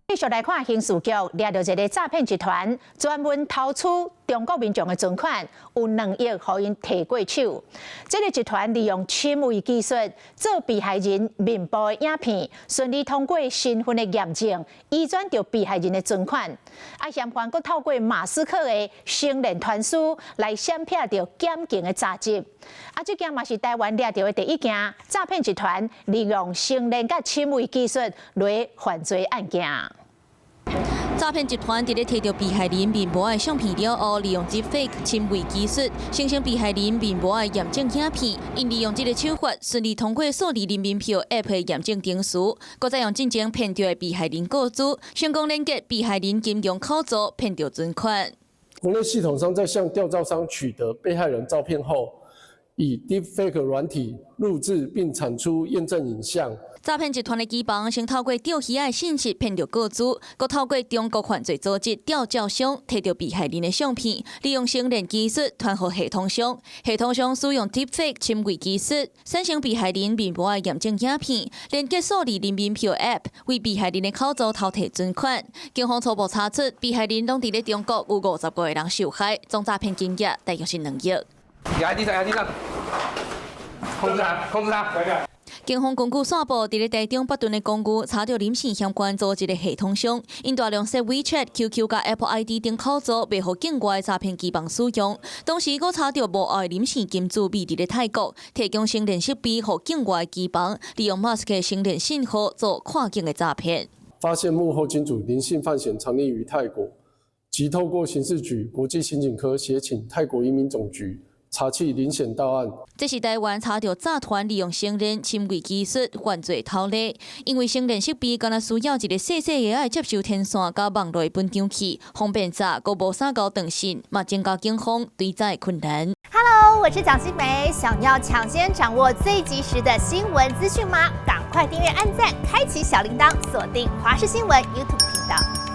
繼續來看刑事局掠著一个詐騙集團，專門偷取中國民眾的存款，有2億予𪜶提過手。這个集團利用深偽技術做被害人面部的影片，順利通過身份的驗證，移轉著被害人的存款。啊，嫌犯閣透過馬斯克的星鏈傳輸來閃避著檢警的查緝。啊，這件嘛是台灣掠著的第一件詐騙集團利用星鏈佮深偽技術來犯罪案件。詐騙集團佇咧提著被害人面部的相片了後，利用 Deepfake 深偽技術，生成被害人面部的驗證影片，𪜶利用這个手法順利通過數字人民幣 App 的驗證程序，閣再用進前騙著的被害人個資，成功連結被害人金融口座，騙著存款。國內系統商在向調照商取得被害人照片後，以 Deepfake 軟體錄製並產出驗證影像。詐騙集團的機房先透過釣魚仔的信息騙著個資，閣透過中國犯罪組織吊照商提著被害人的相片，利用星鏈技術傳予系統商，系統商使用 Deepfake 深偽技術，產生被害人面部的驗證影片，連結數字人民幣 App 為被害人的口座偷提存款。警方初步查出，被害人攏佇咧中國有55個人受害，總詐騙金額大約是2億。壓地上，壓地上，控制他，控制他。警方根據線報，佇咧台中北屯的公寓查著林姓相關組織的系統商，𪜶大量設 WeChat、QQ佮 Apple ID 等口座，賣予境外詐騙機房使用。同時，閣查著幕後的林姓金主佇咧泰國，提供星鏈設備予境外機房，利用馬斯克星鏈信號做跨境的詐騙。發現幕後金主林姓范閒藏匿於泰國，即透過刑事局國際刑警科協請泰國移民總局查緝林顯到案。這是台灣查著詐團利用星鏈深偽技術犯罪偷獵，因為星鏈設備敢若需要一个細細个愛接收天線佮網路的分享器，方便詐，閣無啥𠢕斷訊，嘛增加警方追查的困難。 Hello，我是蔣新梅，想要搶先掌握最及時的新聞資訊嗎？趕快訂閱、按讚、開啟小鈴鐺，鎖定華視新聞 YouTube 頻道。